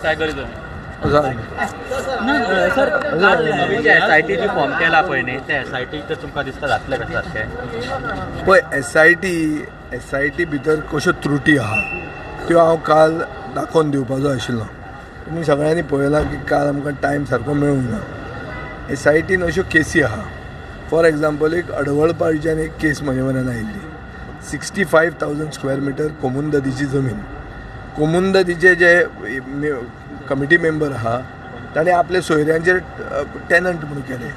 Tiger reserve. Sir, SIT जी form केला पळय न्ही, ते एसआयटी तर तुमकां दिसता जातलें कशें सारकें? पळय, एसआयटी भितर कश्यो त्रुटी आहा त्यो हांव काल दाखोवन दिवपाचो आशिल्लो. तुमी सगळ्यांनी पळयलां की काल आमकां टायम सारको मेळूंक ना. एसआयटीन अश्यो केसी आहा, फॉर एग्जाम्पल एक अडवळपाळच्यान एक केस म्हजे मनान आयिल्ली, 65,000 स्क्वेअर मिटर कोमुंदादीची जमीन. कोमुंदादीचे जे कमिटी मेंबर आहा ताणें आपले सोयऱ्यांचेर टेनंट म्हणून केले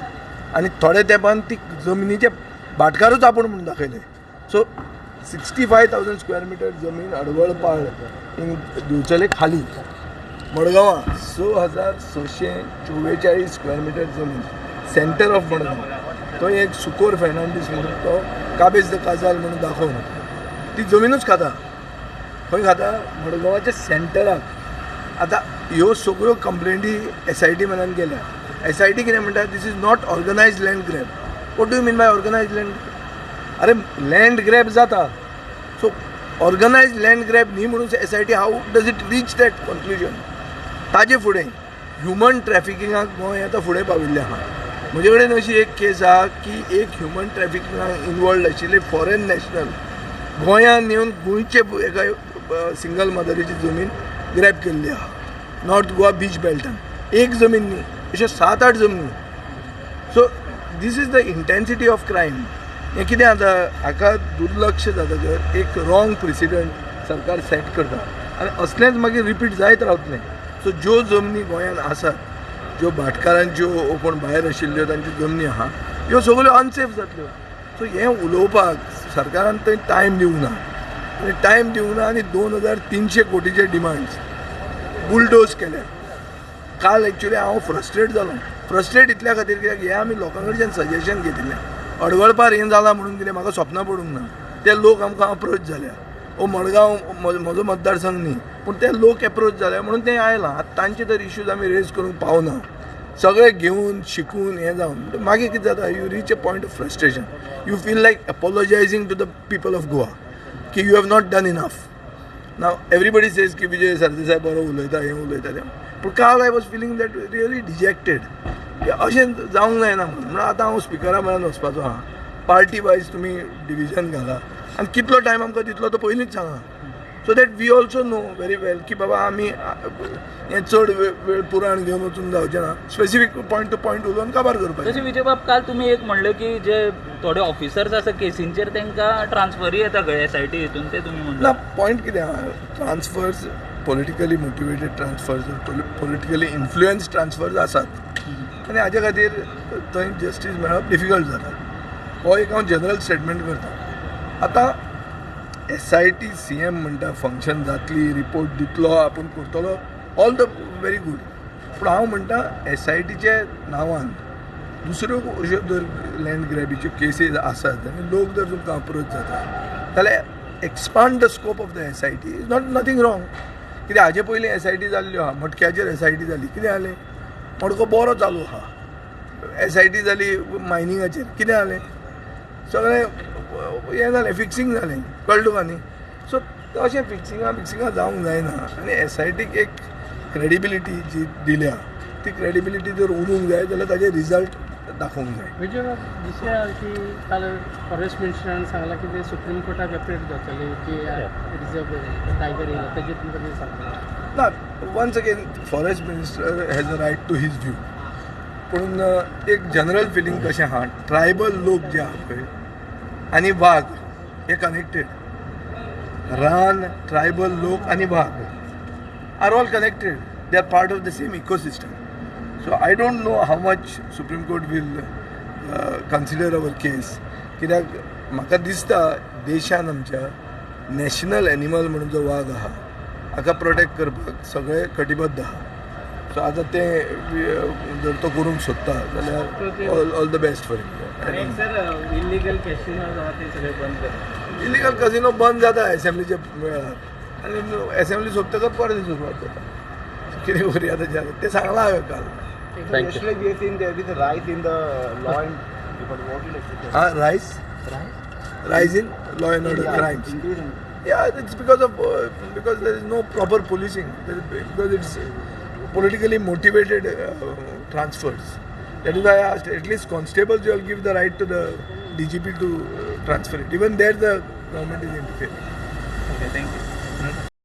आनी थोड्या तेंपान ती जमनीचे भाटकारूच आपूण म्हणून दाखयले. सो 65,000 स्क्वेअर मिटर जमीन अडवळपाळ इन दिवचले खाली. मडगांवां 6,644 स्क्वेअर मिटर जमीन, सेंटर ऑफ मडगांव, थंय एक सुकोर फेर्नांडीस म्हणून तो काबेज the काजाल म्हणून दाखोवन ती जमिनूच खाता. खंय खाता? मडगांवाच्या सेंटराक. आतां ह्यो सगळ्यो कंप्लेनी एसआयटी मनान गेल्या. एसआयटी कितें म्हणटा, this is not organised land grab. What do you mean by organised land? अरे लँड ग्रॅब जाता, सो ऑर्गनायज लँड ग्रॅब न्ही म्हणून SIT how does it reach that conclusion? ताजे फुडें ह्युमन ट्रॅफिकिंगाक गोंय आतां फुडें पाविल्लें आहा. म्हजे कडेन अशी एक केस आहा की एक ह्युमन ट्रॅफिकिंगाक इनवॉल्ड आशिल्ले फॉरेन नॅशनल गोंयांत येवन गोंयचे एका सिंगल मदरीची जमीन ग्रॅब केल्ली आहा, नॉर्थ गोवा बीच बेल्टान. एक जमीन न्ही, अश्यो 7-8 जमनी. So this is the intensity of crime. हें कितें आतां हाका दुर्लक्ष जातकर एक रॉंग प्रिसिडंट सरकार सेट करता आनी असलेंच मागीर रिपीट जायत रावतलें. सो ज्यो जमनी गोंयांत आसात, ज्यो भाटकारांच्यो कोण भायर आशिल्ल्यो तांच्यो जमनी आहा, ह्यो सगळ्यो अनसेफ जातल्यो. सो हें उलोवपाक सरकारान थंय टायम दिवंक ना, आनी टायम दिवंक ना आनी 2,300 कोटीचे डिमांड्स बुलडोज केल्या. काल एक्चुली हांव फ्रस्ट्रेट जालो. फ्रस्ट्रेट इतल्या खातीर कित्याक हें आमी लोकां कडच्यान सजेशन घेतिल्लें. अडवळपार हें जालां म्हणून कितें म्हाका सपनां पडूंक ना. ते लोक आमकां अप्रोच जाल्या. ओ मडगांव म्हजो मतदारसंघ न्ही, पूण ते लोक एप्रोच जाले म्हणून तें आयलां. आतां तांचे तर इश्यूज आमी रेज करूंक पावना, सगळे घेवन शिकून हें जावन मागीर कितें जाता, you reach a point of frustration. You feel like apologising to the people of Goa की you have not done enough. Now everybody says की विजय सरदेसाय बरो उलयता, हें उलयता तें, पूण काल I was feeling that really dejected की अशें जावंक जायना म्हणून. म्हणून आतां हांव स्पिकरा म्हऱ्यान वचपाचो आहा. पार्टी वायज तुमी डिविजन घाला आनी कितलो टायम आमकां दितलो तो पयलींच सांगा, so that we also know very well की बाबा आमी हें चड वेळ पुराण घेवन वचून जावचें ना, स्पेसिफीक पॉयंट टू पॉयंट उलोवन काबार करपाचें. तशें विजयबाब, काल तुमी एक म्हणलें की जे थोडे ऑफिसर्स आसा केसींचेर तांकां ट्रान्सफरी येता खंय एसआयटी हितून, ते तुमी म्हणटा ना. पॉयंट कितें आहा, transfers, politically motivated transfers, politically influence transfers आसात आनी हाजे खातीर थंय जस्टीस मेळप डिफिकल्ट जाता. हो एक हांव जनरल स्टेटमेंट करता. आतां एसआयटी सीएम म्हणटा फंक्शन जातली, रिपोर्ट दितलो, आपूण करतलो, ऑल the very good. पूण हांव म्हणटा एसआयटीच्या नांवान दुसऱ्यो अश्यो जर लँड ग्रॅबीच्यो केसीस आसात आनी लोक जर तुमकां अप्रोच जाता जाल्यार expand the scope of the SIT, is not nothing wrong. कित्याक हाजे पयलीं एसआयटी जाल्ल्यो आहा, मटक्याचेर एसआयटी जाली, कितें जालें, मडको बरो चालू आहा. एसआयटी जाली मायनिंगाचेर, कितें जालें, सगळें हें जालें, फिक्सिंग जालें, कळ्ळें तुका न्ही. सो अशें फिक्सिंगां जावंक जायना आनी एसआयटीक एक क्रेडिबिलिटी जी दिल्या ती क्रेडिबिलिटी जर उरूंक जाय जाल्यार ताजे रिजल्ट दाखोवंक जाय. विजय, दुसरें आहा की काल फॉरेस्ट मिनिस्टरान सांगलां की ते सुप्रीम कोर्टाक एपील जातले की रिजर्व टायगर येयला, तेजेर तुमकां कितें सांगता? ना, once again forest minister has a right to his view. पूण एक जनरल फिलींग कशें आहा, ट्रायबल लोक जे आहा पळय आनी वाग हे कनेक्टेड. रान, ट्रायबल लोक आनी वाग are all connected, they are part of the same ecosystem. So I don't know how much Supreme Court will consider our case. कित्याक म्हाका दिसता देशान आमच्या नॅशनल एनिमल म्हणून जो वाग आहा हाका प्रोटेक्ट करपाक सगळे कटिबद्ध आहा. सो आतां तें जर तो करूंक सोदता जाल्यार all the best for him. Sir, illegal casino आहा ते सगळे बंद करता. इलिगल कसिनो बंद जाता एसेंब्लीच्या वेळार आनी एसेंब्ली सोंपतकच परत सुरवात जाता. कितें करुया ताच्या तें सांगलां हांवें काल. Yesterday we have seen there is a rise in the law and order. Rise? Rise in law and order crimes. Yeah, it's because of because there is no proper policing, because it's politically motivated transfers. That is why I asked, at least constables you all give the right to the DGP to transfer it. Even there the government is interfering. Okay, thank you.